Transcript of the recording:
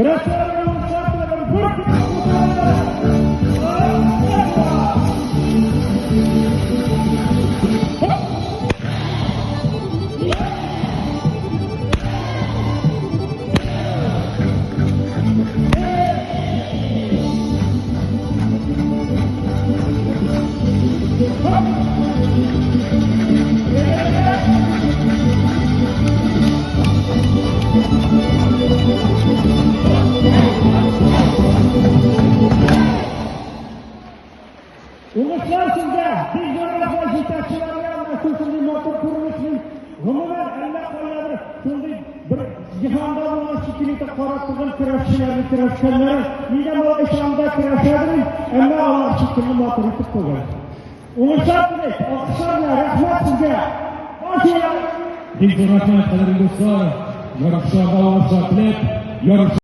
Көрәшчеләргә уңышлар теләп, бер Уңышлар сезгә! Бик зур рәхмәт җитәкчеләргә менә шушындый матур күренешнең гомумән әллә кайдадыр шундый бер җиһанда булган шикелле итеп карап торган көрәшчеләрне көрәшкәннәре. Нигә малай анда көрәшәдер, әмма алар шикелле матур итеп түгел. Уңышлар телик, алкышлар белән рәхмәт сезгә. Баш иябез. Бик зур рәхмәт, кадерле дуслар. Ярышларда уңышлар теләп, ярыш